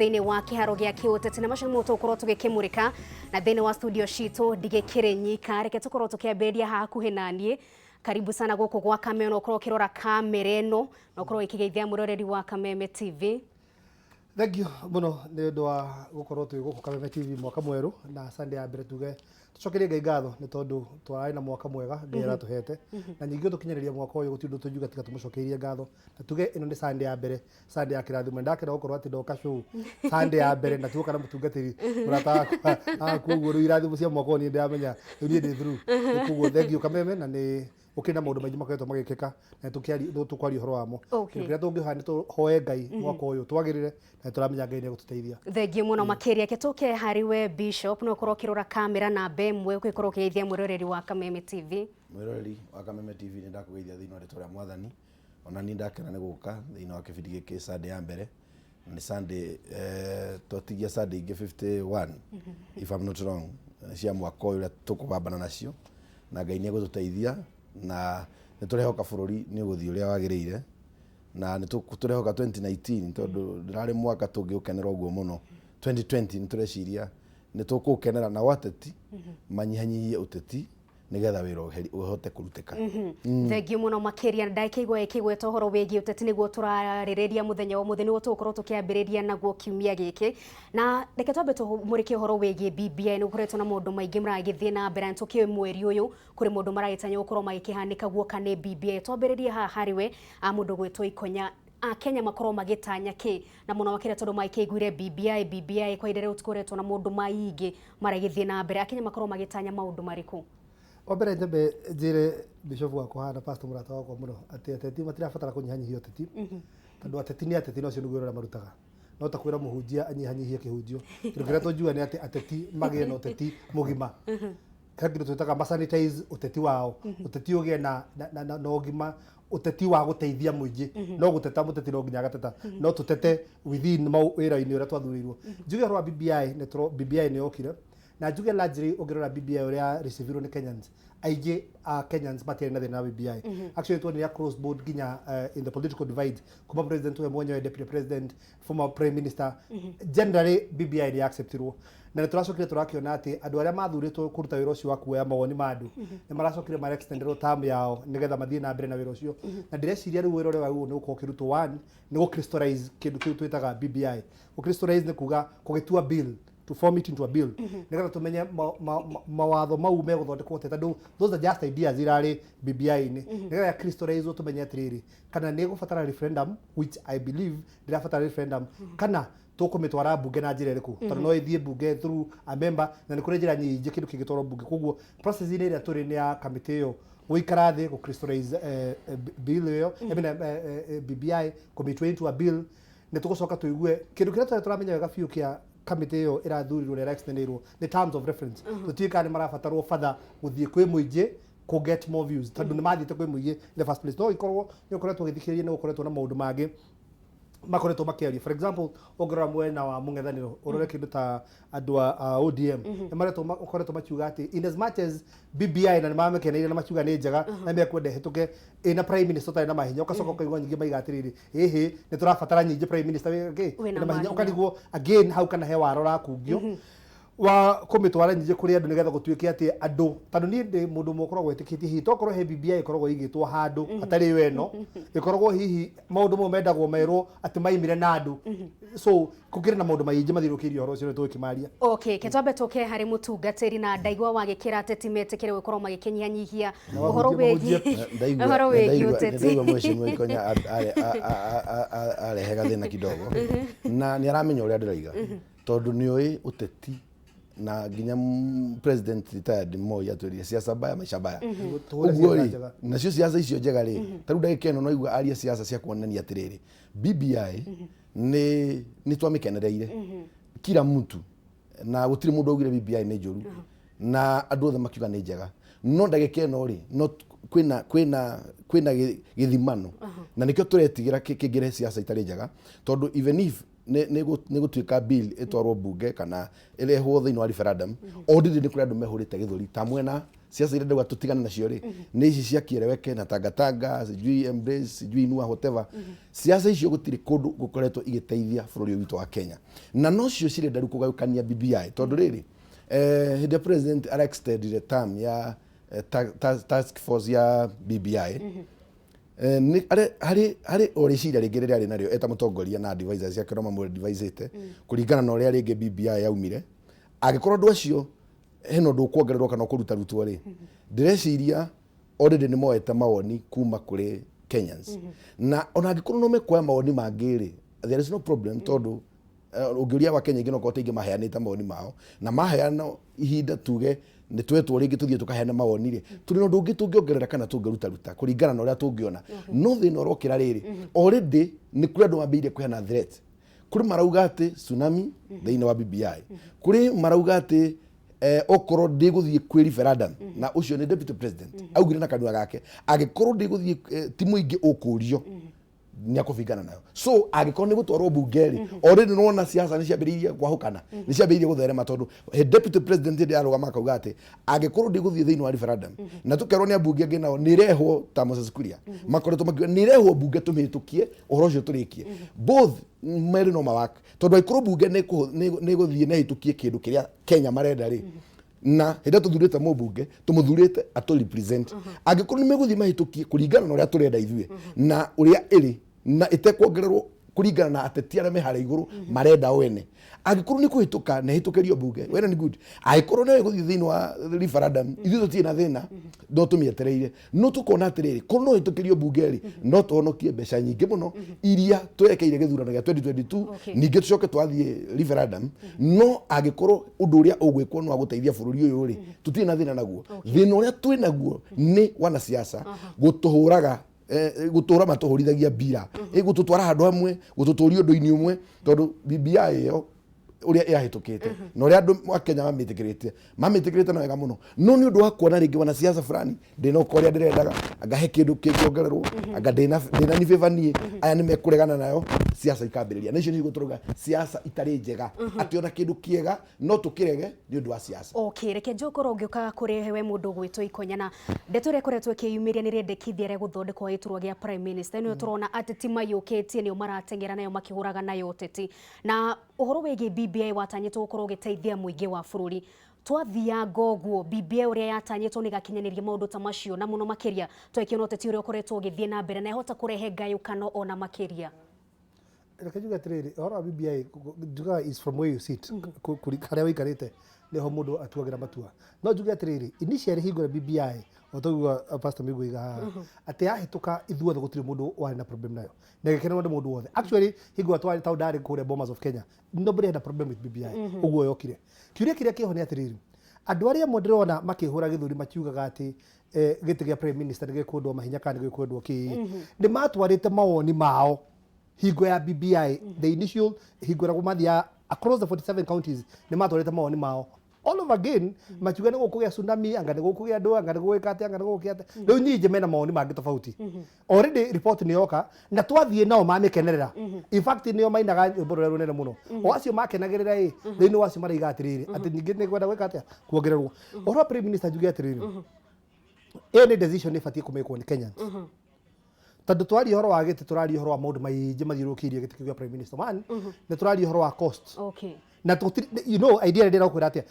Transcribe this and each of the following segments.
Thĩinĩ wa kĩharo gĩa kĩũteti na macio nĩmo tũgũkorwo tũgĩkĩmũrĩka na thĩinĩ wa studio citũ ndigĩkĩrĩ nyika. Reke tũkorwo tũkĩambĩrĩria haha hakuhĩ na niĩ. Karibu sana gũkũ gwa Kameme, na ũkorwo ũkĩrora kamera ĩno na ũkorwo ũkĩgeithia mwĩroreri wa Kameme TV. Thank you mũno nĩ ũndũ wa gũkorwo twĩ gũkũ Kameme TV mwaka mwerũ na Sunday ya mbere tuge tũcokerie Ngai ngatho nĩ tondũ twararĩ na mwaka mwega Ngai aratũhete na ningĩ gũtũkinyĩrĩria mwaka ũyũ gũtirĩ ũndũ tũngiuga tiga tũmũcokeirie ngatho na tuge ĩno nĩ Sunday ya mbere, Sunday ya kĩrathimo. Ndakena gũkorwo atĩ ndoka show Sunday ya mbere na tuoka na mũtungatĩri mũrata wakwa. Ah, koguo rĩu irathimo cia mwaka ũyũ niĩ ndĩramenya rĩu niĩ ndĩ through. Koguo thank you Kameme, na nĩ gũkĩrĩ na maũndũ maingĩ makoretwo magĩkĩka na tũkwaria ũhoro wamo. Kĩndũ kĩrĩa tũngĩhoya nĩ tũhoe Ngai mwaka ũyũ twagĩrĩre na tũramenya Ngai nĩ egũtũteithia. Thengiũ mũno makĩria. Tũke harĩ we Bishop, no ũkorwo ũkĩrora kamera namba ĩmwe ũgĩkorwo ũkĩgeithia mwĩroreri wa Kameme TV. Mwĩroreri wa Kameme TV, nĩ ndakũgeithia thĩinĩ wa rĩtwa rĩa Mwathani. Ona niĩ ndakena nĩ gũka thĩinĩ wa kĩbindi gĩkĩ Sunday ya mbere. Na nĩ Sunday twatigia Sunday ingĩ 51 if I'm not wrong cia mwaka ũyũ ũrĩa tũkũbambana nacio, na Ngai nĩ egũtũteithia na nĩ tũrehoka bũrũri nĩ ũgũthiĩ ũrĩa wagĩrĩire, na nĩ tũrehoka 2019 tondũ ndũrarĩ mwaka tũngĩũkenera ũguo mũno. 2020 nĩ tũreciria nĩ tũkũũkenera, nao ateti manyihanyihie ũteti nĩgetha wĩra ũhote kũrutĩka. Thengiũ mũno makĩria. Ndakĩigua ĩkĩgweta ũhoro wĩgiĩ ũteti nĩguo tũrarĩrĩria mũthenya wa ũmũthĩ, nĩguo tũgũkorwo tũkĩambĩrĩria naguo kiumia gĩkĩ. Na reke twambe tũmũrĩke ũhoro wĩgiĩ BBI. Nĩ gũkoretwo na maũndũ maingĩ maragĩthiĩ na mbere, na tũkĩũĩ mweri ũyũ kũrĩ maũndũ maragĩtanywo gũkorwo magĩkĩhanĩka guoka nĩ BBI. Twambĩrĩrie haha harĩ we mũndũ gwĩtwo Ikonya, Akenya makorwo magĩtanya kĩ na mũno makĩria tondũ magĩkĩiguire BBI BBI kwa ihinda rĩu tũkoretwo na maũndũ maingĩ maragĩthiĩ na mbere, Akenya makorwo magĩtanya maũndũ marĩkũ? Wa mbere nyambe njĩre bishop wakwa haha na pastor mũrata wakwa mũno atĩ ateti matirabatara kũnyihanyihia ũteti, tondũ ateti nĩ ateti na ũcio nĩguo wĩra ũrĩa marutaga. No ta kwĩra mũhunjia anyihanyihie kĩhunjio. Kĩndũ kĩrĩa tũngiuga nĩ atĩ ateti magĩe na ũteti mũgima. He kĩndũ twĩtaga masanitize ũteti wao, ũteti ũgĩe na ũgima, ũteti wa gũteithia mũingĩ. No gũteta mũteti no nginya agateta, no tũtete within wĩra-inĩ ũrĩa twathurĩirwo. Njuge ũhoro wa BBI, nĩ tũro BBI nĩ yokire na njuge largely ũngĩrora BBI ũrĩa receive-irwo nĩ Kenyans, aingĩ a Kenyans matiarĩ na thĩna na BBI. Actually tuonire across board nginya in the political divide, kuma president we mwenyewe, deputy president, former prime minister, generally BBI nĩ acceptirwo. Na nĩ tũracokire tũrakĩona atĩ andũ arĩa mathurĩtwo kũruta wĩra ũcio wa kuoya mawoni ma andũ nĩ maracokire mara extenderwo term yao nĩgetha mathiĩ na mbere na wĩra ũcio. Na ndĩreciria rĩu wĩra ũrĩa wagĩrĩirwo nĩ gũkorwo ũkĩrutwo, one, nĩ gũ crystallize kĩndũ kĩu twĩtaga BBI. Gũ crystallize nĩ kuga kũgĩtua bill, to form it into a bill, nĩgetha tũmenye mawatho mau megũthondekwo atĩa, tondũ those are just ideas irarĩ BBI-inĩ. Nĩgetha ya crystallize tũmenye atĩrĩrĩ, kana nĩ ĩgũbatara referendum, which I believe ndĩrabatara referendum, kana tũkũmĩtwara mbunge na njĩra ĩrĩkũ, tondũ no ĩthiĩ mbunge through a member na nĩ kũrĩ njĩra nyingĩ kĩndũ kĩngĩtwarwo mbunge. Koguo process-inĩ ĩrĩa tũrĩ nĩ ya kamĩtĩ ĩyo gũikara thĩ gũ crystallize bill ĩyo, I mean, BBI kũmĩtua into a bill. Nĩ tũgũcoka tũigue kĩndũ kĩrĩa tũrĩa tũramenya wega biũ kĩa kamĩtĩ ĩyo ĩrathurirwo na ĩra-extendirwo nĩ terms of reference. Tũtiũĩ kana nĩ marabatarwo further gũthiĩ kwĩ mũingĩ kũ get more views, tondũ nĩ mathiĩte kwĩ mũingĩ in the first place. No ikorwo nĩ ũkoretwo ũgĩthikĩrĩria, nĩ gũkoretwo na maũndũ mangĩ makoretwo makĩario. For example, ũngĩrora mwena wa mũng'ethanĩro, ũrore kĩndũ ta andũ a ODM, nĩ maretwo makoretwo makiuga atĩ in as much as BBI na nĩ mamĩkeneire na makiuga nĩ njega na mekwenda ĩhĩtũke ĩna prime minister ũtarĩ na mahinya, ũgacoka ũkaigua nyingĩ maiga atĩrĩrĩ, ĩhĩ, nĩ tũrabatara nyingĩ prime minister wĩ kĩ Wĩna wĩna mahinya. Mahinya. Ũkarigwo again hau kana he wara ũrakungio wa kũmĩtwara nyingĩ kũrĩ andũ nĩgetha gũtuĩke atĩ andũ, tondũ niĩ ndĩ mũndũ ũmwe ũkoragwo ĩtĩkĩtie hihi tokorwo he BBI ĩkoragwo ĩigĩtwo handũ hatarĩ yo, ĩno ĩkoragwo hihi maũndũ mau mendagwo merwo atĩ maimire na andũ. So gũkĩrĩ na maũndũ maingĩ mathiũrũrũkĩirie ũhoro ũcio tũgĩkĩmaria. Okay, ke twambe tũke harĩ mũtungatĩri, na ndaigua wagĩkĩra ateti metĩkĩre gũkorwo magĩkĩnyihanyihia Na ũhoro wahunjia wĩgiĩ ũhoro wĩgiĩ ũteti. Ndaigua mheshimiwa Ikonya arehe gathĩna kidogo na nĩ aramenya ũrĩa ndĩraiga, tondũ nĩ oĩ ũteti na nginya president retired Moi atwĩrire siasa mbaya maisha mbaya. Tũhũre Ũguo ciaca rĩ, njega. Nacio siasa icio njega rĩ, ta rĩu ndagĩka ĩno no igua aria siasa cia kuonania atĩrĩrĩ, BBI nĩ twamĩkenereire kila mtu na gũtirĩ mũndũ augire BBI nĩ njũru, na andũ othe makiuga nĩ njega. No ndagĩka ĩno rĩ, no kwĩna gĩthimano na nĩkĩo tũretigĩra kĩngĩrehe siasa itarĩ njega, tondũ even if Nĩ gũtuĩka bill ĩtwarwo bunge kana ĩrehwo thĩinĩ wa referendum, already nĩ kũrĩ andũ mehũrĩte gĩthũri ta mwena siasa iria ndauga tũtigane nacio rĩ, nĩ ici cia kiereweke na tangatanga, sijui embrace, sijui inua, whatever. Siasa icio gũtirĩ kũndũ gũkoretwo igĩteithia bũrũri ũyũ witũ wa Kenya, na nocio cirenda rĩu kũgayũkania BBI, tondũ rĩrĩ hĩndĩ ĩrĩa president ara extendire term ya task force ya BBI, harĩ o rĩciria rĩngĩ rĩrĩa arĩ narĩo eta mũtongoria na advisors ciake no mamwe advisĩte kũringana na ũrĩa rĩngĩ BBI yaumire. Angĩkorwo andũ acio hena ũndũ ũkuongererwo kana ũkũrutarutwo rĩ, ndĩreciria already nĩ moete mawoni kuma kũrĩ Kenyans, na ona angĩkorwo no mekuoya mawoni mangĩ rĩ, there is no problem, tondũ ũngĩũria wa Kenya ingĩ no korwo ta ingĩ maheanĩte mawoni mao na maheana ihinda, tuge nĩ twetwo rĩngĩ tũthiĩ tũkaheana mawoni rĩ, tũrĩ na ũndũ ũngĩ tũngĩongerera kana tũngĩrutaruta kũringana na ũrĩa tũngĩona. No thĩna ũrokĩra rĩrĩ, already nĩ kũrĩ andũ mambĩrĩirie kũheana threat. Kũrĩ marauga atĩ tsunami thĩinĩ wa BBI, kũrĩ marauga atĩ okorwo ndĩgũthiĩ kwĩ referendum, na ũcio nĩ deputy president augire na kanua gake, angĩkorwo ndĩgũthiĩ ti mũingĩ ũkũrio nĩ akũbingana nayo. So angĩkorwo nĩ gũtwarwo bunge rĩ, already nĩwona siasa nĩ ciambĩrĩirie kwahũkana, nĩ ciambĩrĩirie gũtherema, tondũ deputy president hĩndĩ yarũgama akauga atĩ angĩkorwo ndĩgũthiĩ thĩinĩ wa referendum, na tũkerwo nĩ ambunge angĩ nao nĩ ĩrehwo ta Moses Kuria makoretwo makiuga nĩ ĩrehwo bunge tũmĩhĩtũkie ũhoro ũcio tũrĩkie. Both merĩ no mawaka, tondũ angĩkorwo bunge nĩ ĩgũthiĩ na ĩhĩtũkie kĩndũ kĩrĩa Kenya marenda rĩ, na hĩndĩ ĩrĩa tũthurĩte mũmbunge tũmũthurĩte atũ represent, angĩkorwo nĩ megũthiĩ mahĩtũkie kũringana na ũrĩa tũrenda ithuĩ na ũrĩa ĩrĩ na ĩtekuongererwo kũringana na ateti arĩa me harĩa igũrũ marenda o ene, angĩkorwo nĩ kũhĩtũka na ĩhĩtũkĩrio bunge, well and good. Angĩkorwo no ĩgũthiĩ thĩinĩ wa referendum, ithuĩ tũtirĩ na thĩna, no tũmĩetereire. No tũkona atĩrĩrĩ, korwo no ĩhĩtũkĩrio bunge rĩ, no tũhonokie mbeca nyingĩ mũno iria twerekeire gĩthurano gĩa 2022. Ningĩ tũcoke twathiĩ referendum. No angĩkorwo ũndũ ũrĩa ũgwĩkwo no agũteithia bũrũri ũyũ rĩ, tũtirĩ na thĩna naguo. Thĩna ũrĩa twĩ naguo nĩ wanasiasa gũtũhũraga, gũtũra matũhũrithagia mbira, gũtũtwara handũ hamwe, gũtũtũria ũndũ-inĩ ũmwe, tondũ BBI ĩyo ũrĩa ĩrahĩtũkĩte na ũrĩa andũ a Kenya mamĩtĩkĩrĩte na wega mũno, no nĩ ũndũ wa kuona rĩngĩ wanasiasa fulani ndĩnoka ũrĩa ndĩrendaga, anga he kĩndũ kĩngĩongererwo, anga ndĩna ni favor niĩ, aya nĩ mekũregana nayo, siasa ikambĩrĩria. Na icio nĩcio tũrauga siasa itarĩ njega, atĩ ona kĩndũ kĩega no tũkĩrege nĩ ũndũ wa siasa. Okay, reke njũkorwo ngĩũka kũrĩ we mũndũ ũgwĩtwo Ikonya, na ndeto ĩrĩa ĩkoretwo ĩkĩyumĩria nĩ rĩendekithia rĩa gũthondekwo gĩturwa gĩa prime minister. Nĩyo tũrona ateti mayũkĩtie nĩo marateng'era nayo makĩhũraga nayo ũteti, na ũhoro wĩgiĩ BBI watanyĩtwo gũkorwo ũgĩteithia mũingĩ wa bũrũri. Twathianga ũguo, BBI ũrĩa yatanyĩtwo nĩ ĩgakinyanĩria maũndũ ta macio, na mũno makĩria twakĩona ũteti ũrĩa ũkoretwo ũgĩthiĩ na mbere na ĩhota kũrehe ngayũkano ona makĩria? Reke njuge atĩrĩrĩ, ũhoro wa BBI njugaga is from where you sit, harĩa ũikarĩte nĩho mũndũ atuagĩra matua. No njuge atĩrĩrĩ, initially hingo ĩrĩa BBI o taguo Pastor Mĩgũ oiga haha atĩ yahĩtũka, ithuothe gũtirĩ mũndũ warĩ na problem nayo na ĩgĩkenerwo nĩ mũndũ wothe. Actually, hingo ĩrĩa twarĩ tondũ ndarĩ kũrĩa Bomas of Kenya, nobody had a problem with BBI. Ũguo yokire, kĩũria kĩrĩa kĩho nĩ atĩrĩrĩ, andũ arĩa amwe ndĩrona makĩhũra gĩthũri makiugaga atĩ gĩtĩ gĩa prime minister nĩ gĩkwendwo mahinya kana nĩ gĩkwendwo kĩ, nĩ matwarĩte mawoni mao hingo ya BBI, the initial hingo ĩrĩa mathiaga across the 47 counties, nĩ matwarĩte mawoni mao. All over again makiuga nĩ gũkũgĩa tsunami, anga nĩ gũkũgĩa andũ, anga nĩ gũgĩka atĩa, anga nĩ gũgũkĩa atĩa. Rĩu nyingĩ mena mawoni mangĩ tofauti. Already report nĩ yoka na twathiĩ nao mamĩkenerera. In fact, nĩo mainaga rwĩmbo rũrĩa rũnene mũno, o acio makenagĩrĩra ĩ thĩinĩ wa acio maraiga atĩrĩrĩ atĩ ningĩ nĩ kwenda gwĩka atĩa, kuongererwo. Ũhoro wa prime minister, njuge atĩrĩrĩ, ĩyo nĩ decision ĩbatiĩ kũmĩkwo nĩ Kenyans, tondũ twaria ũhoro wa gĩtĩ, tũraria ũhoro wa maũndũ maingĩ mathiũrũrũkĩirie gĩtĩ kĩu gĩa prime minister. One, nĩ tũraria ũhoro wa cost na tũtiri, idea ndĩra kwĩra atĩa,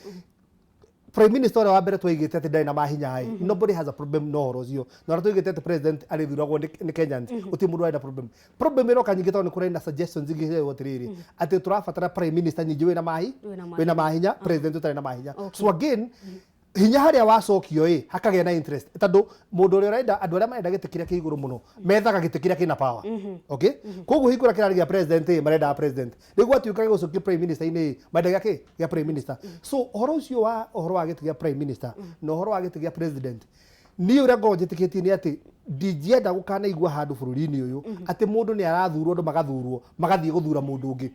prime minister ũrĩa wa mbere twaigĩte atĩ ndarĩ na mahinya ĩ, nobody has a problem na ũhoro ũcio, na ũrĩa twaigĩte atĩ president arĩthuragwo nĩ Kenyans, gũtirĩ mũndũ warĩ na problem. Problem ĩroka nyingĩ tondũ nĩ kũrĩ na suggestions ingĩ ciaigwo atĩrĩrĩ atĩ tũrabatara prime minister nyingĩ wĩna mahi Wĩna mahinya. Wĩna mahinya, president ũtarĩ na mahinya. So again, hinya harĩa wacokio ĩ hakagĩa na interest, tondũ mũndũ ũrĩa ũrenda, andũ arĩa marenda gĩtĩ kĩrĩa kĩ igũrũ mũno methaga gĩtĩ kĩrĩa kĩna power, okay? Koguo hingũra kĩrarĩ gĩa president ĩ, marendaga president. Rĩu gwatuĩka gĩgũcokia prime minister inĩ ĩ, marenda gĩa kĩ, gĩa prime minister. So ũhoro ũcio wa ũhoro wa gĩtĩ gĩa prime minister na ũhoro wa gĩtĩ gĩa president Niĩ ũrĩa ngoragwo njĩtĩkĩtie nĩ atĩ ndingĩenda gũkanaigua handũ bũrũri-inĩ ũyũ atĩ mũndũ nĩ arathurwo, andũ magathurwo magathiĩ gũthura mũndũ ũngĩ.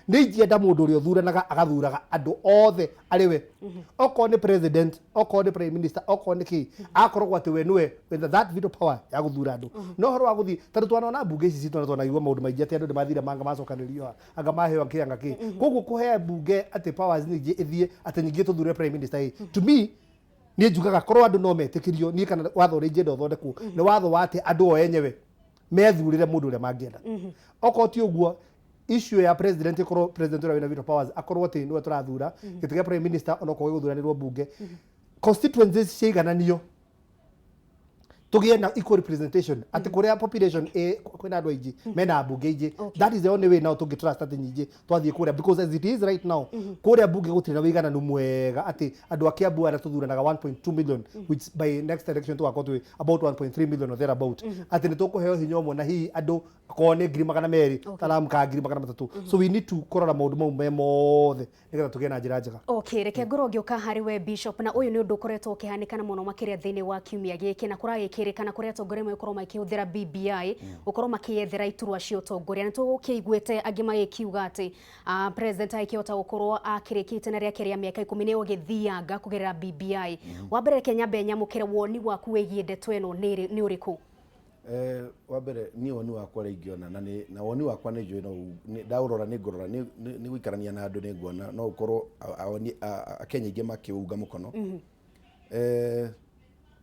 Nĩ ingĩenda mũndũ ũrĩa ũthuranaga agathuraga andũ othe arĩ we, okorwo nĩ president, okorwo nĩ prime minister, okorwo nĩ kĩ, akoragwo atĩ we nĩwe with that veto power ya gũthura andũ. No ũhoro wa gũthiĩ, tondũ twanona mbunge ici citũ na twanaigua maũndũ maingĩ atĩ andũ nĩ mathire manga macokanĩrĩrio haha, anga maheo kĩ anga kĩ. Koguo kũhe mbunge atĩ powers nyingĩ ĩthiĩ atĩ nyingĩ tũthure prime minister ĩ, to me niĩ njugaga korwo andũ no metĩkĩrio, niĩ kana watho ũrĩa ingĩenda ũthondekwo nĩ watho wa atĩ andũ o enyewe methurĩre mũndũ ũrĩa mangĩenda. Okorwo ti ũguo, issue ya president ĩkorwo president ũrĩa wĩna veto powers akorwo atĩ nĩwe tũrathura gĩtĩ gĩa prime minister, onokorwo gĩgũthuranĩrwo mbunge, constituencies ciaigananio, tũgĩe na equal representation, atĩ kũrĩa population ĩ kwĩna andũ aingĩ mena mbunge aingĩ. That is the only way now tũngĩ trust atĩ nyingĩ twathiĩ kũrĩa, because as it is right now, kũrĩa mbunge gũtirĩ na wĩigananu mwega, atĩ andũ a Kiambu arĩa tũthuranaga 1.2 million, which by next election tũgakorwo twĩ about 1.3 million or thereabout, atĩ nĩ tũkũheo hinya ũmwe na hihi andũ akorwo nĩ 200,000 taramka 300,000. So we need to kũrora maũndũ mau me mothe nĩgetha tũgĩe na njĩra njega. Okay, reke ngorwo ngĩũka harĩ we Bishop, na ũyũ nĩ ũndũ ũkoretwo ũkĩhanĩkana mũno makĩria thĩinĩ wa kiumia gĩkĩ, na kũragĩkĩrĩkana kũrĩa atongoria megũkorwo makĩhũthĩra BBI gũkorwo makĩyethera iturwa cia ũtongoria. Nĩ tũkĩiguĩte angĩ magĩkiuga atĩ president agĩkĩhota gũkorwo akĩrĩkia itĩna rĩake rĩa mĩaka 10 nĩ ũgĩthianga kũgerera BBI. Wa mbere, reke nyambe nyamũkĩre woni waku wĩgiĩ ndeto ĩno nĩ ũrĩkũ? Wa mbere, niĩ woni wakwa ũrĩa ingĩona na woni wakwa nĩ njũĩ no ndaũrora nĩ ngũrora nĩ gũikarania na andũ nĩ nguona no ũkorwo Akenya aingĩ makĩũnga mũkono.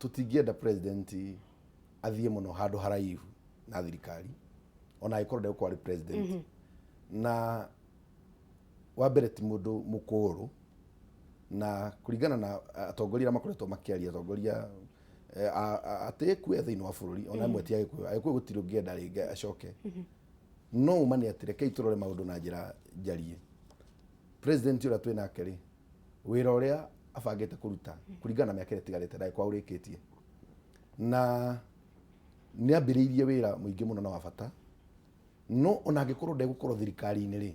Tũtingĩenda president athiĩ mũno handũ haraihu na thirikari, ona angĩkorwo ndegũkorwo arĩ president. Na wa mbere, ti mũndũ mũkũrũ, na kũringana na atongoria arĩa makoretwo makĩaria, atongoria atĩĩku e thĩinĩ wa bũrũri, ona amwe ti Agĩkũyũ, Agĩkũyũ gũtirĩ ũngĩenda rĩngĩ acoke. No uma nĩ atĩ rekei tũrore maũndũ na njĩra njarie. President ũrĩa twĩ nake rĩ, wĩra ũrĩa abangĩte kũruta kũringana na mĩaka ĩrĩa ĩtigarĩte ndagĩkorwo aũrĩkĩtie, na nĩ ambĩrĩirie wĩra mũingĩ mũno na wa bata. No ona angĩkorwo ndegũkorwo thirikari-inĩ rĩ,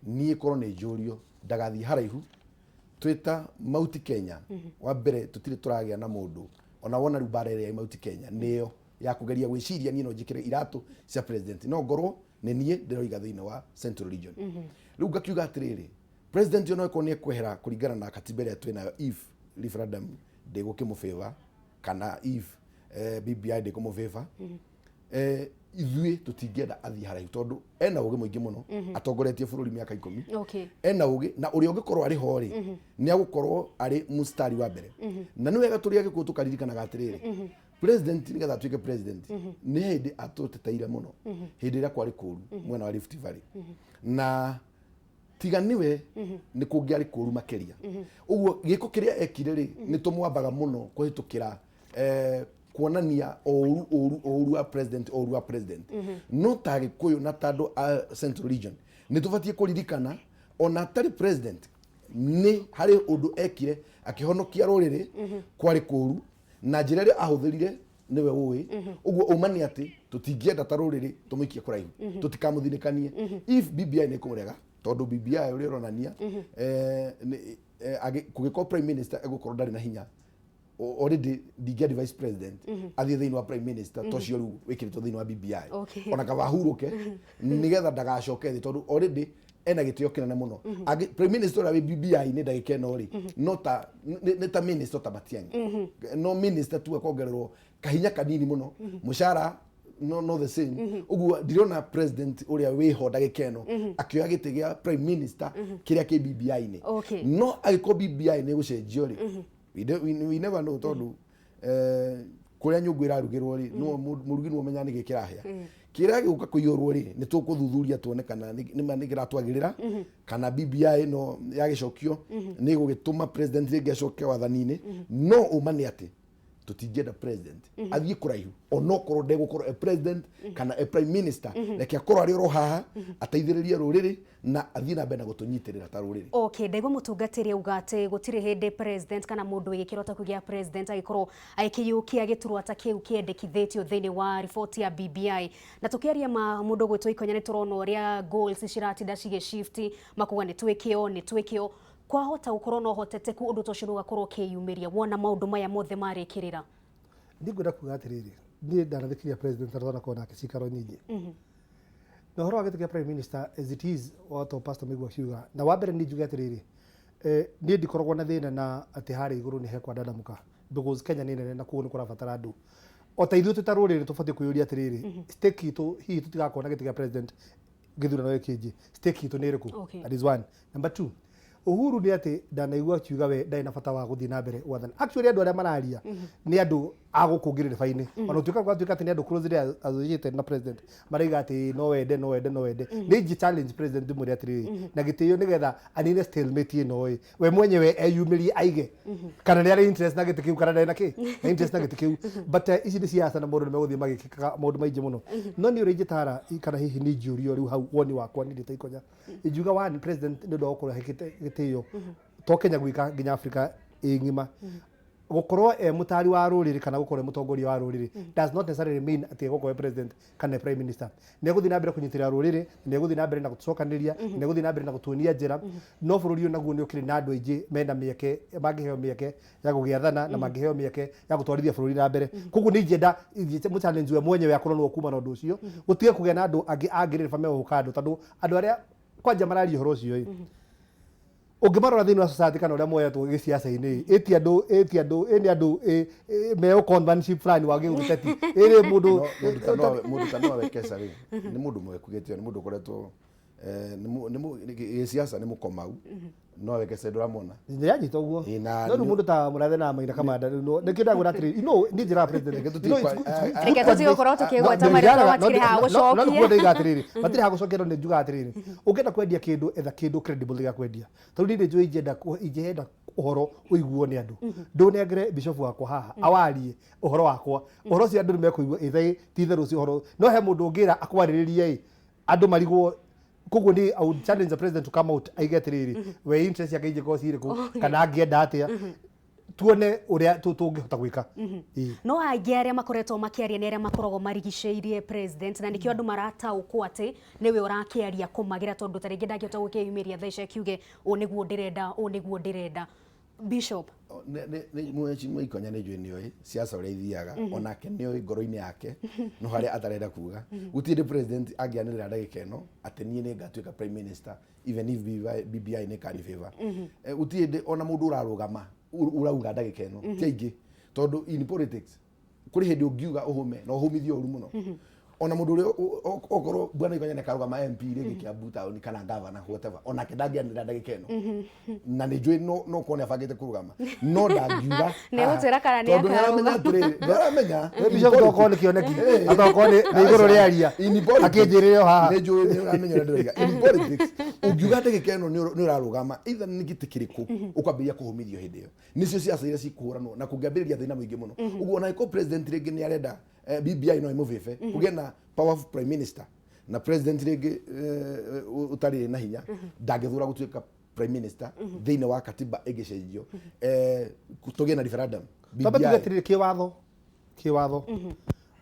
niĩ korwo nĩ njũrio ndagathiĩ haraihu. Twĩta Mount Kenya, wa mbere, tũtirĩ tũragĩa na mũndũ ona wona rĩu mbara ĩrĩa ya Mount Kenya nĩyo ya kũgeria gwĩciria niĩ no njĩkĩre iratũ cia president, no ngorwo nĩ niĩ ndĩroiga thĩinĩ wa Central Region. Rĩu ngakiuga atĩrĩrĩ, president ona ĩkorwo nĩ ekwehera kũringana na katiba ĩrĩa twĩ nayo, if referendum ndĩgũkĩmũfavor kana if BBI ndĩkũmũfavor, ithuĩ tũtingĩenda athiĩ haraihu tondũ ena ũgĩ mũingĩ mũno, atongoretie bũrũri mĩaka 10. Ena ũgĩ, na ũrĩa ũngĩkorwo arĩ ho rĩ, nĩ agũkorwo arĩ mũstari wa mbere. Na nĩ wega tũrĩ Agĩkũyũ tũkaririkanaga atĩrĩrĩ, president nĩgetha atuĩke president nĩ hĩndĩ atũteteire mũno hĩndĩ ĩrĩa kwarĩ kũru mwena wa Rift Valley, na tiga niwe nĩ kũngĩarĩ kũru makĩria. Ũguo gĩko kĩrĩa ekire rĩ, nĩ tũmwambaga mũno kũhĩtũkĩra kuonania ũru ũru ũru wa president, ũru wa president. No ta Gĩkũyũ na ta andũ a Central Region nĩ tũbatiĩ kũririkana ona atarĩ president nĩ harĩ ũndũ ekire akĩhonokia rũrĩrĩ kwarĩ kũru, na njĩra ĩrĩa ahũthĩrire nĩwe ũĩ. Ũguo ũma nĩ atĩ tũtingĩenda ta rũrĩrĩ tũmũikie kũraihu, tũtikamũthinĩkanie if BBI nĩ kũmũrega, tondũ BBI ũrĩa ũronania kũngĩkorwo prime minister egũkorwo ndarĩ na hinya already, ndingĩ vice president athiĩ thĩinĩ wa prime minister to cio rĩu wĩkĩrĩtwo thĩinĩ wa BBI. Ona kaba ahurũke nĩgetha ndagacoke thĩ, tondũ already ena gĩtĩo kĩnene mũno. Prime minister ũrĩa wĩ BBI nĩ ndagĩka ĩno rĩ, no ta nĩ ta minister ta Matiang'i, no minister tu akongererwo kahinya kanini mũno, mũcara no the same. Ũguo ndirona president ũrĩa wĩho ndagĩka ĩno akĩoya gĩtĩ gĩa prime minister kĩrĩa kĩ BBI-inĩ. No angĩkorwo BBI nĩ gũcenjio rĩ, we never know, tondũ kũrĩa nyũngũ ĩrarugĩrwo rĩ, nĩwe mũrugi nĩwe ũmenyaga nĩkĩ kĩrahĩa. Kĩrĩa gĩgũka kũiyũrwo rĩ, nĩ tũkũthuthuria tuone kana nĩma nĩ kĩratwagĩrĩra, kana BBI no yagĩcokio nĩ ĩgũgĩtũma president rĩngĩ acoke wathani-inĩ. No ũma nĩ atĩ tũtingĩenda president athiĩ kũraihu, onokorwo ndegũkorwo e president kana e prime minister. Reke akorwo arĩ oro haha ateithĩrĩrie rũrĩrĩ na athiĩ na mbere na gũtũnyitĩrĩra ta rũrĩrĩ. Okay, ndaigua mũtungatĩri auga atĩ gũtirĩ hĩndĩ president kana mũndũ wĩ gĩkĩro ta kĩu gĩa president agĩkorwo agĩkĩiyũkia gĩturwa ta kĩu kĩendekithĩtio thĩinĩ wa riboti ya BBI. Na tũkĩaria ma mũndũ gwĩtwo Ikonya, nĩ tũrona ũrĩa goals ciratinda cigĩshift, makuga nĩ twĩke ũũ, nĩ twĩke ũũ. Kwahota gũkorwo na ũhoteteku ũndũ ta ũcio nĩ ũgakorwo ũkĩyumĩria wona maũndũ maya mothe marĩkĩrĩra? Niĩ ngwenda kuga atĩrĩrĩ, niĩ ndanathikĩrĩria president na twanakorwo nake cikaro nyingĩ na ũhoro wa gĩtĩ kĩa prime minister as it is, wato Pastor Mĩgua akiuga. Na wa mbere niĩ njuge atĩrĩrĩ, niĩ ndikoragwo na thĩna na atĩ harĩa igũrũ nĩ hekwandandamuka, because Kenya nĩ nene na koguo nĩ kũrabatara andũ o ta ithuĩ twĩ ta rũrĩrĩ. Tũbatiĩ kwĩyũria atĩrĩrĩ, stake itũ hihi tũtigakorwo na gĩtĩ kĩa president gĩthurano gĩkĩ kĩngĩ, stake itũ nĩ ĩrĩkũ? That is one. Number two, Uhuru nĩ atĩ ndanaigua akiuga we ndarĩ na bata wa gũthiĩ na mbere gwathana. Actually, andũ arĩa mararia nĩ andũ a gũkũ ngĩrĩrĩba-inĩ, ona gũtuĩka gwatuĩka atĩ nĩ andũ closely associated na president maraiga atĩ no wende, no wende, no wende. Nĩ ingĩ challenge president, ndĩmwĩre atĩrĩrĩ na gĩtĩo, nĩgetha anine stalemate ĩno ĩ, we mwenyewe eyumĩrie aige kana nĩ arĩ interest na gĩtĩ kĩu kana ndarĩ na kĩ na interest na gĩtĩ kĩu. But ici nĩ siasa na maũndũ nĩ megũthiĩ magĩkĩkaga maũndũ maingĩ mũno. No nĩ ũrĩa ingĩtara kana hihi nĩ ingiũrio rĩu hau, woni wakwa nĩ ndĩta ikonya ingiuga, one, president nĩ ũndũ wa gũkorwo ahekĩte gĩtĩo to Kenya gwika, nginya Africa ĩ ng'ima, gũkorwo e mũtari wa rũrĩrĩ kana gũkorwo e mũtongoria wa rũrĩrĩ does not necessarily mean atĩ egũkorwo e president kana e prime minister. Nĩ egũthiĩ na mbere kũnyitĩrĩra rũrĩrĩ, nĩ egũthiĩ na mbere na gũtũcokanĩrĩria, nĩ egũthiĩ na mbere na gũtuonia njĩra. No bũrũri ũyũ naguo nĩ ũkĩrĩ na andũ aingĩ mena mĩeke, mangĩheo mĩeke ya gũgĩathana na mangĩheo mĩeke ya gũtwarithia bũrũri na mbere. Koguo nĩ ingĩenda mũchallenge we mwenyewe akorwo nĩwe kuma na ũndũ ũcio, gũtige kũgĩa na andũ angĩ angĩrĩrĩba megũka andũ, tondũ andũ arĩa kwanja mararia ũhoro ũcio ĩ, ũngĩmarora thĩinĩ wa society kana ũrĩa moyetwo gĩciaca-inĩ, ĩti andũ ĩti andũ ĩ nĩ andũ me conmanship fulani wa gĩũteti ĩrĩ mũndũ. No, mũndũ ta Noah Wekesa rĩ, nĩ mũndũ mweku gĩtĩo, nĩ mũndũ ũkoretwo nĩ gĩciaca, nĩ mũkomau. Noah Wekesa ndũramwona? Ndĩranyita ũguo. Ĩ, na No rĩu mũndũ ta mũrathe na Maina Kamanda rĩu nĩkĩo ndagwĩra atĩrĩrĩ, niĩ njĩraga president, Reke it's Reke good tũtigũkorwo advice. tũkĩgweta No, marĩtwa, no, matirĩ ha no, no, gũcokia. nĩguo ndaiga atĩrĩrĩ, matirĩ ha gũcokia, no nĩ njugaga atĩrĩrĩ, ũngĩenda kwendia kĩndũ, etha kĩndũ credible gĩa kwendia. Tondũ niĩ nĩ njũĩ ingĩenda ũhoro ũiguo nĩ andũ, ndũnengere bishop wakwa haha awarie ũhoro wakwa, ũhoro ũcio andũ nĩ mekũigua ĩthe ti itherũ ũcio ũhoro. No he mũndũ ũngĩra akwarĩrĩrie ĩ andũ marigwo. Koguo ni I would challenge the president to come out aige atĩrĩrĩ, we interest yake ingĩkorwo cirĩkũ kana angĩenda atĩa, tuone ũrĩa tũngĩhota gwĩka. Ĩĩ. No aingĩ arĩa makoretwo makĩaria nĩ arĩa makoragwo marigicĩirie president, na nĩkĩo andũ marataũkwo atĩ nĩwe ũrakĩaria kũmagĩra, tondũ ta rĩngĩ ndangĩhota gũkĩyumĩria thaa ici akiuge ũũ nĩguo ndĩrenda, ũũ nĩguo ndĩrenda. Bishop. Nĩ Ikonya nĩ njũĩ nĩoĩ siasa ũrĩa ithiaga, onake nĩoĩ ngoro-inĩ yake no harĩa atarenda kuga. Gũtirĩ hĩndĩ president angĩanĩrĩra ndagĩka ĩno atĩ niĩ nĩ ngatuĩka prime minister even if BBI nĩ kani favor. Gũtirĩ hĩndĩ ona mũndũ ũrarũgama ũrauga ndagĩka ĩno, ti aingĩ, tondũ in politics kũrĩ hĩndĩ ũngiuga ũhũme na ũhũmithie ũru mũno. Ona mũndũ ũrĩa okorwo bwana Ikonya nĩakarũgama MP rĩngĩ Kiambu town kana governor, whatever, onake ndangĩanĩrĩra ndagĩka ĩno, na nĩ njũĩ no korwo nĩ abangĩte kũrũgama no ndangiuga. Nĩ egũtwĩra kana nĩ Tondũ nĩaramenya akarũgama. atĩrĩrĩ, nĩaramenya. We bishop, tokorwo nĩ kĩoneki, atokorwo nĩ igũrũ rĩaria. In politics, Akĩnjĩrĩre o haha. Nĩ njũĩ nĩ ũramenya ũrĩa ndĩroiga. In politics, ũngiuga ndagĩka ĩno nĩ ũrarũgama either nĩ gĩtĩ kĩrĩkũ, ũkwambĩrĩria kũhũmithio hĩndĩ ĩyo. Nĩcio ciaca iria cikũhũranwo na kũngĩambĩrĩria thĩna mũingĩ mũno. Ũguo ona angĩkorwo president rĩngĩ nĩ arenda, BBI no ĩmũbĩbe kũgĩe na powerful prime minister, na president rĩngĩ ũtarĩ na hinya ndangĩthura gũtuĩka prime minister thĩinĩ wa katiba ĩngĩcenjio, tũgĩe na referendum. Twambe BBI tuge atĩrĩrĩ, kĩwatho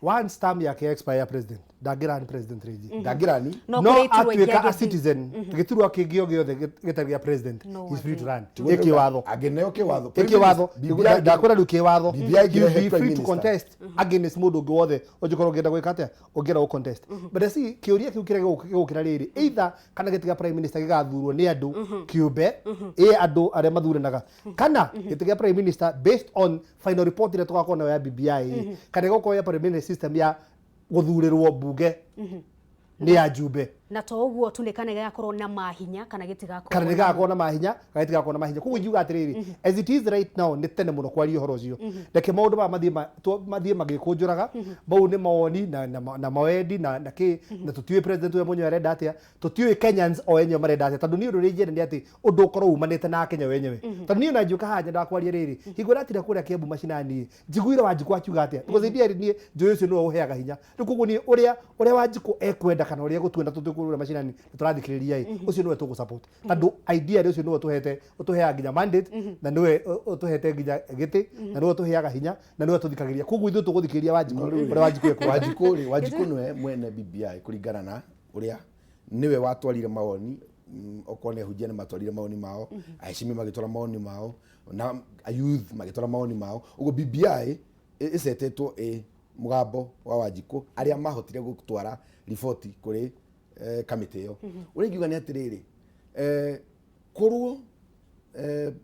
once term yake expire ya president, ndangĩrani president rĩngĩ. Ndangĩrani. No no kũrĩ iturwa ingĩ atuĩka a angĩthiĩ. citizen, gĩturwa kĩngĩ o gĩothe gĩtarĩ gĩa president, No he's free to run. Tiguo Ĩ kĩwatho. Angĩneo kĩwatho. Ĩ kĩwatho. BBI Ndakwĩra rĩu kĩwatho BBI he will ĩngĩrehe be prime free to minister. contest against mũndũ ũngĩ wothe ũngĩkorwo ũngĩenda gwĩka atĩa, ũngĩenda gũ contest. But I see kĩũria kĩu kĩrĩa gĩgũkĩra rĩrĩ, either kana gĩtĩ gĩa prime minister gĩgathurwo nĩ andũ kĩũmbe, ĩ andũ arĩa mathuranaga, kana gĩtĩ gĩa prime minister based on final report ĩrĩa tũgakorwo nayo ya BBI, kana ĩgũkorwo ya parliamentary system ya gũthurĩrwo mbunge nĩ ya njumbe. Na to ũguo tu, nĩ kana gĩgakorwo na mahinya kana gĩtigakorwo? Kana nĩ gagakorwo na mahinya kana gĩtigakorwo na mahinya. Koguo ingiuga atĩrĩrĩ, as it is right now, nĩ tene mũno kwaria ũhoro ũcio. Reke maũndũ maya mathiĩ mathiĩ magĩkũnjũraga. Mau nĩ mawoni na mawendi na kĩ, na tũtiũĩ president we mwenyewe arenda atĩa, tũtiũĩ Kenyans o enyewe marenda atĩa, tondũ niĩ ũndũ ũrĩa ingĩenda nĩ atĩ ũndũ ũkorwo umanĩte na Akenya wenyewe. Tondũ niĩ ona njũka haha nyendaga kwaria rĩrĩ, hingo ĩratinda kũrĩa Kiambu macinani, njiguire Wanjikũ akiuga atĩa, because ideally niĩ njũĩ ũcio nĩwe ũheaga hinya rĩu. Koguo niĩ ũrĩa Wanjikũ ekwenda kana ũrĩa egũtuenda tũtwĩ kũrĩa macinani nĩ tũrathikĩrĩria ĩ, ũcio nĩwe tũgũ support, tondũ ideally ũcio nĩwe ũtũhete, ũtũheaga nginya mandate, na nĩwe ũtũhete nginya gĩtĩ, na nĩwe ũtũheaga hinya, na nĩwe tũthikagĩrĩria. Koguo ithuĩ tũgũthikĩrĩria Wanjikũ, ũrĩa Wanjikũ ekwenda. Wanjikũ rĩ, Wanjikũ nĩwe mwene BBI kũringana na ũrĩa nĩwe watwarire mawoni. Okorwo nĩ ahunjia nĩ matwarire mawoni mao, aheshimi magĩtwara mawoni mao, na youth magĩtwara mawoni mao. Ũguo BBI Ĩcetetwo ĩ mũgambo wa Wanjikũ arĩa mahotire gũtwara riboti kũrĩ kamĩtĩ ĩyo. Ũrĩa ingiuga nĩ atĩrĩrĩ, korwo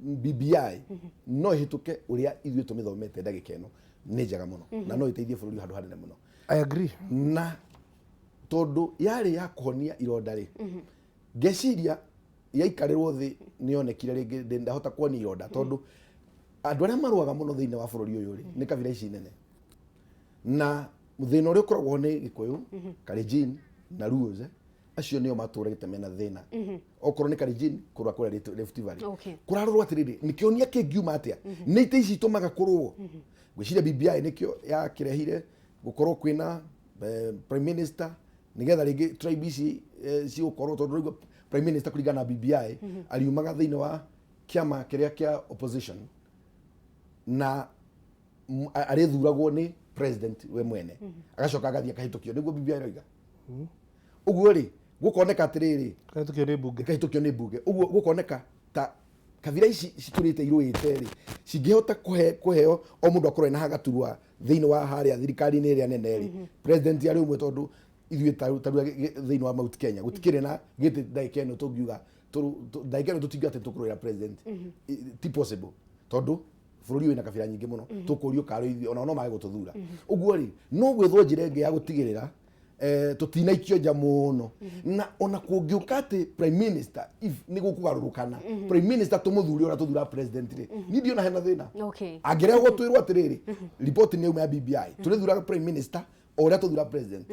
BBI no ĩhĩtũke ũrĩa ithuĩ tũmĩthomete ndagĩka ĩno, nĩ njega mũno na no ĩteithie bũrũri handũ hanene mũno. I agree. Na tondũ yarĩ ya kũhonia ironda rĩ, ngeciria yaikarĩrwo thĩ nĩyonekire rĩngĩ ndahota kuonia ironda, tondũ andũ arĩa marũaga mũno thĩinĩ wa bũrũri ũyũ rĩ, nĩ kabira ici nene, na thĩna ũrĩa ũkoragwo nĩ Gĩkũyũ, Kalenjin na Luos, acio nĩo matũrĩte mena thĩna. Okorwo nĩ Kalenjin, kũrũa kũrĩa Rift Valley. Kũrarorwo atĩrĩrĩ, nĩkĩonia kĩngiuma atĩa nĩ itĩ ici itũmaga kũrũo. Ngwĩciria BBI nĩkĩo yakĩrehire gũkorwo kwĩna prime minister, nĩgetha rĩngĩ tribe ici cigũkorwo, tondũ rĩu prime minister kũringana na BBI ariumaga thĩinĩ wa kĩama kĩrĩa kĩa opposition na arĩthuragwo nĩ president we mwene, agacoka agathiĩ akahĩtũkio, nĩguo BBI ĩroiga ũguo rĩ. Gũkoneka atĩrĩrĩ, Kahĩtũkio nĩ mbunge. Kahĩtũkio nĩ mbunge. Ũguo gũkoneka ta kabira ici citũrĩte irũĩte rĩ, cingĩhota kũheo o mũndũ akorwo ena hagaturwa thĩinĩ wa harĩa thirikari-inĩ ĩrĩa nene rĩ, president arĩ ũmwe, tondũ ithuĩ ta rĩu thĩinĩ wa Mount Kenya gũtikĩrĩ na gĩtĩ ndagĩka ĩno tũngiuga, ndagĩka ĩno tũtingiuga atĩ tũkũrũĩra president. Ti possible, tondũ bũrũri wĩna kabira nyingĩ mũno, tũkũrio karĩ ithuĩ ona no mage gũtũthura. Ũguo rĩ, no gwethwo njĩra ĩngĩ ya gũtigĩrĩra tũtinaikio nja mũno, na ona kũngĩũka atĩ prime minister, if nĩ gũkũgarũrũkana, prime minister tũmũthure ũrĩa tũthura president rĩ, niĩ ndiona hena thĩna. Angĩrehwo twĩrwo atĩrĩrĩ, riboti nĩ yauma ya BBI, tũrĩthuraga prime minister o ũrĩa tũthura president,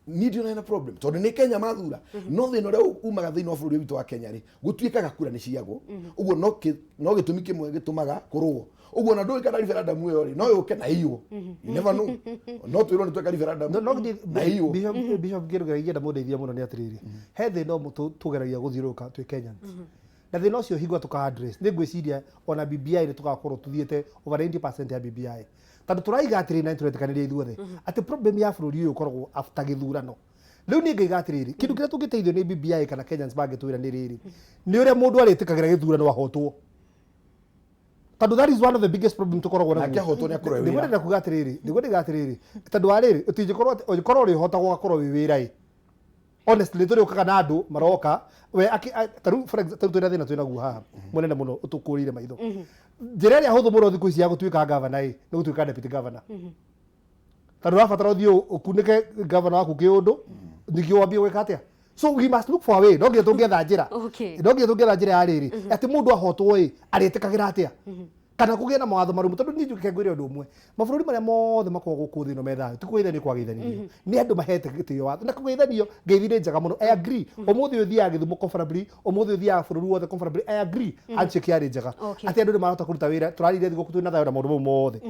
niĩ ndiona hena problem, tondũ nĩ Kenya mathura. No thĩna ũrĩa umaga thĩinĩ wa bũrũri witũ wa Kenya rĩ, gũtuĩkaga kura nĩ ciagwo. Ũguo no gĩtũmi kĩmwe gĩtũmaga kũrũo ũguo, na ndũĩ kana referendum ĩyo rĩ no yũke na iywo. You never know, no twĩrwo nĩ tweka referendum No na iywo. Bishop, kĩndũ kĩrĩa ingĩenda mũndeithia mũno nĩ atĩrĩrĩ, he thĩna ũmwe tũgeragia gũthiũrũrũka twĩ Kenyans, na thĩna ũcio hingo tũka address, nĩ ngwĩciria ona BBI nĩ tũgakorwo tũthiĩte over 90% ya BBI, tondũ tũraiga atĩrĩrĩ, na nĩ tũretĩkanĩria ithuothe atĩ problem ya bũrũri ũyũ ũkoragwo after gĩthurano. Rĩu niĩ ngaiga atĩrĩrĩ, kĩndũ kĩrĩa tũngĩteithio nĩ BBI kana Kenyans mangĩtwĩra nĩ rĩrĩ, nĩ ũrĩa mũndũ arĩtĩkagĩra gĩthurano ahotwo, tondũ that is one of the biggest problem tũkoragwo Nake ahotwo nĩ akorwo e wĩra. Nĩguo ndĩrenda kuga atĩrĩrĩ, nĩguo ndĩga atĩrĩrĩ, tondũ wa rĩrĩ, ũtingĩkorwo atĩ ũngĩkorwo ũrĩhotagwo ũgakorwo wĩ wĩra ĩ, honestly tũrĩũkaga na andũ maroka we tarĩu for example, tarĩu twĩna thĩna twĩnaguo haha mũnene mũno ũtũkũrĩire maitho. Njĩra ĩrĩa hũthũ mũno thikũ ici ya gũtuĩka gavana ĩ nĩ gũtuĩka deputy governor, tondũ ũrabatara ũthiĩ ũkunĩke gavana waku kĩũndũ, ningĩ wambie gwĩka atĩa. So we must look for a way, no nginya tũngĩetha njĩra. No nginya tũngĩetha njĩra ya rĩrĩ, atĩ mũndũ ahotwo ĩ arĩtĩkagĩra atĩa, kana kũgĩe na mawatho marũmu, tondũ niĩ njuke ngwĩre ũndũ ũmwe, mabũrũri marĩa mothe makoragwo gũkũ thĩ ĩno me thayũ, ti kũgeithania kwageithanirio, nĩ andũ mahete gĩtĩo watho, na kũgeithanio ngeithi nĩ njega mũno, I agree. Ũmũthĩ ũyũ ũthiaga Gĩthumo comfortably, ũmũthĩ ũthiaga bũrũri wothe comfortably, I agree. Handshake yarĩ njega. Atĩ andũ nĩ marahota kũruta wĩra, tũrarire thigũkũ twĩna thayũ na maũndũ mau mothe.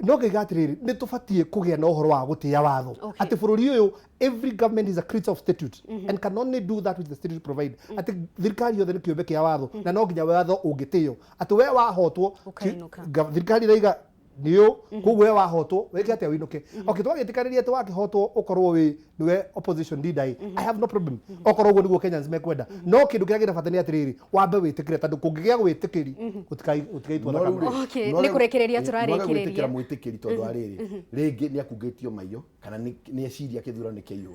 No ngaiga atĩrĩrĩ, nĩ tũbatiĩ kũgĩa na ũhoro wa gũtĩĩa watho. Atĩ bũrũri ũyũ, every government is a creature of statute and can only do that which the statute provide, atĩ thirikari yothe nĩ kĩũmbe kĩa watho na no nginya watho ũngĩtĩo, atĩ we wahotwo Ũkainũka. Thirikari ĩraiga nĩũ, koguo we wahotwo wĩke atĩa? Wĩinũke. Okay, twagĩtĩkanĩria atĩ wakĩhotwo ũkorwo wĩ nĩwe opposition leader ĩ, I have no problem okorwo ũguo nĩguo Kenyans mekwenda. No kĩndũ kĩrĩa kĩna bata nĩ atĩrĩrĩ, wambe wĩtĩkĩre, tondũ kũngĩgĩa gwĩtĩkĩri gũtigaitwo No rĩu thakame. rĩ, Nĩ kũrĩkĩrĩria nwage tũrarĩkĩrĩria. Gwĩtĩkĩra mwĩtĩkĩri, tondũ wa rĩrĩ, rĩngĩ nĩ akungĩtio maiyo kana nĩ eciria kĩthurano nĩ kĩiywo,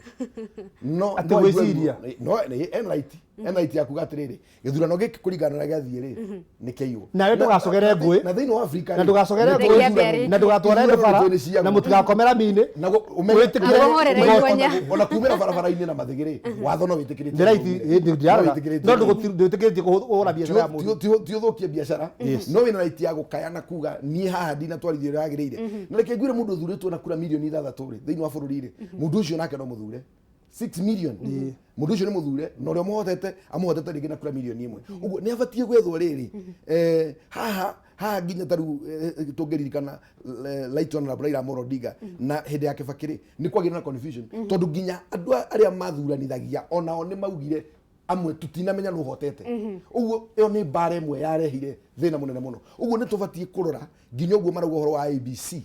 no Atĩ no aigue gwĩciria? No ena right, ena right ya kuga atĩrĩrĩ, gĩthurano gĩkĩ kũringana na gĩathiĩ rĩ, nĩ kĩiywo. Nawe ndũgacogere ngũĩ. Na thĩinĩ wa Afrika Na rĩ, ndũgacogere nĩ ngũĩ. Reke ambe arĩkie. Na ndũgatware Ithurano andũ bara nĩ ciagwo. na mũtigakomera minĩ. Na ũmenye- Wĩtĩkĩre Amũhũrĩre igoti. ihenya. Ona kumĩra barabara-inĩ na mathĩgĩ rĩ, watho no wĩtĩkĩrĩtie. Nĩ right, No ndiraga. wĩtĩkĩrĩtie. No ndũgũtĩkĩrĩtie kũhũra biacara ya mũndũ. Ti ũthũkie biacara, no wĩna right ya gũkaya na kuga niĩ haha ndinatwarithio ũrĩa yagĩrĩire. Na reke ngwĩre, mũndũ ũthurĩtwo na kura mirioni 6 rĩ, thĩinĩ wa bũrũri rĩ, mũndũ ũcio nake no mũthure. 6 million, mũndũ ũcio nĩ mũthure, na ũrĩa ũmũhotete amũhotete rĩngĩ na kura mirioni 1. Ũguo nĩ abatiĩ gwethwo rĩrĩ, haha haha nginya tarĩu tũngĩririkana Right Honorable Raila Amolo Odinga na hĩndĩ ya Kibaki rĩ, nĩ kwagĩire na confusion, tondũ nginya andũ arĩa mathuranithagia onao nĩ maugire amwe tutinamenya nũ ũhotete. Ũguo ĩyo nĩ mbara ĩmwe yarehire thĩna mũnene mũno. Ũguo nĩ tũbatiĩ kũrora nginya ũguo marauga ũhoro wa IEBC,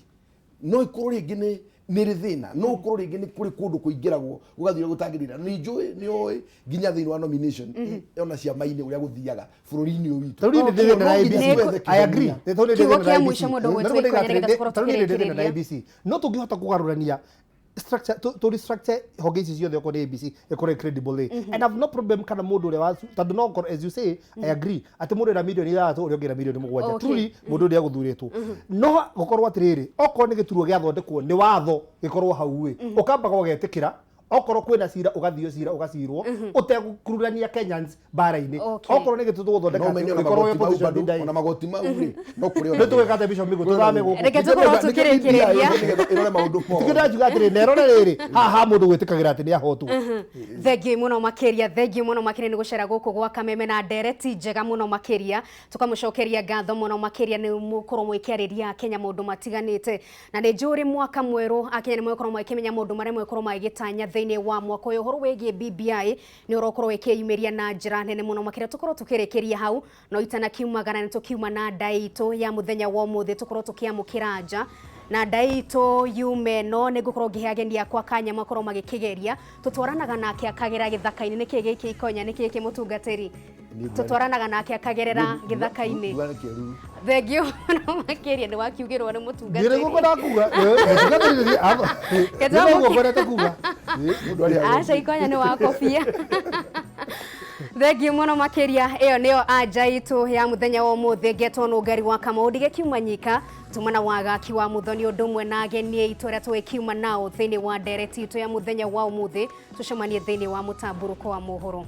no ikorwo rĩngĩ nĩ Nĩ rĩ thĩna no ũkorwo rĩngĩ nĩ kũrĩ kũndũ kũingĩragwo gũgathiĩ ũrĩa gũtagĩrĩire. Nĩ njũĩ, nĩ ũĩ nginya thĩinĩ wa nomination ona ciama-inĩ ũrĩa gũthiaga bũrũri-inĩ ũyũ witũ. Tarĩu niĩ nĩ ndĩ thĩna na No nginya ABC. twethe I agree. kĩhonia. Tarĩu nĩ ndĩ Kiugo thĩna na kĩa ABC. mũico mũndũ Na ũgwĩtwo rĩu ndĩga Ikonya nĩgetha atĩrĩ, tũkorwo tarĩu niĩ nĩ ndĩ thĩna na tũkĩrĩkĩrĩria. ABC. No tũngĩhota kũgarũrania structure, to restructure honge ici ciothe, okorwo nĩ ABC ĩkorwo ĩ credible ĩ, and I've no problem kana mũndũ ũrĩa wa, tondũ no okorwo, as you say, I agree atĩ mũndũ wĩna mirioni 6, ũrĩa ũngĩ na mirioni 7, truly mũndũ ũrĩa agũthurĩtwo no gũkorwo atĩrĩrĩ, okorwo nĩ gĩturwa gĩathondekwo nĩ watho gĩkorwo hau ĩ, ũkambaga ũgetĩkĩra, okorwo kwĩna cira ũgathio cira ũgacirwo ũtegũkururania Kenyans mbara-inĩ. Okorwo nĩ gĩtũ tũgũthondeka No ũmenye ona gĩkorwo magoti mau opposition bado, leader ĩ. Ona magoti mau rĩ, no kũrĩ ona Nĩ tũgwĩka atĩa, Bishop Migo? Tũthame gũkũ. Reke tũkorwo tũkĩrĩkĩrĩria. Nĩgetha ĩrore maũndũ mothe. Tikĩ ndajuga atĩrĩ, nerore rĩrĩ haha mũndũ gwĩtĩkagĩra atĩ nĩ ahotwo. Thengiũ mũno makĩria, thengiũ mũno makĩria nĩ gũcera gũkũ gwa Kameme na ndereti njega mũno makĩria. Tũkamũcokeria ngatho mũno makĩria nĩ mũkorwo mũkĩarĩria Kenya maũndũ matiganĩte, na nĩ njũĩ mwaka mwerũ Akenya nĩ megũkorwo magĩkĩmenya maũndũ marĩa megũkorwo magĩgĩtanya thĩinĩ wa mwaka ũyũ. Ũhoro wĩgiĩ BBI nĩ ũrokorwo ĩkĩyumĩria na njĩra nene mũno makĩria. Tũkorwo tũkĩrĩkĩria hau, no itanakiumagara nĩ tũkiuma na ndai itũ ya mũthenya wa ũmũthĩ, tũkorwo tũkĩamũkĩra nja na ndai itũ yume no nĩ ngũkorwo ngĩhe ageni akwa kanya makorwo magĩkĩgeria. Tũtwaranaga nake akagera gĩthaka-inĩ. Nĩkĩ gĩkĩ Ikonya? Nĩkĩ gĩkĩ, mũtungatĩri? Tũtwaranaga nake akagerera gĩthaka-inĩ. Mbura nĩ kĩruru. Thengiũ mũno makĩria, nĩ wakiugĩrwo nĩ Ndĩrĩ mũtungatĩri. guoko ndakuga mũtungatĩri nĩ guoko ndete kuga. Mũndũ arĩa Aca, Ikonya nĩ wakobia. Thengiũ mũno makĩria. Ĩyo nĩyo anja itũ ya mũthenya wa ũmũthĩ. Ngetwo Nũngari wa Kamau, ndigĩkiuma nyika tumana wa gaki wa Muthoni ũndũ ũmwe na ageni aitũ arĩa tũgĩkiuma nao thĩinĩ wa ndereti itũ ya mũthenya wa ũmũthĩ. Tũcemanie thĩinĩ wa mũtambũrũko wa mohoro.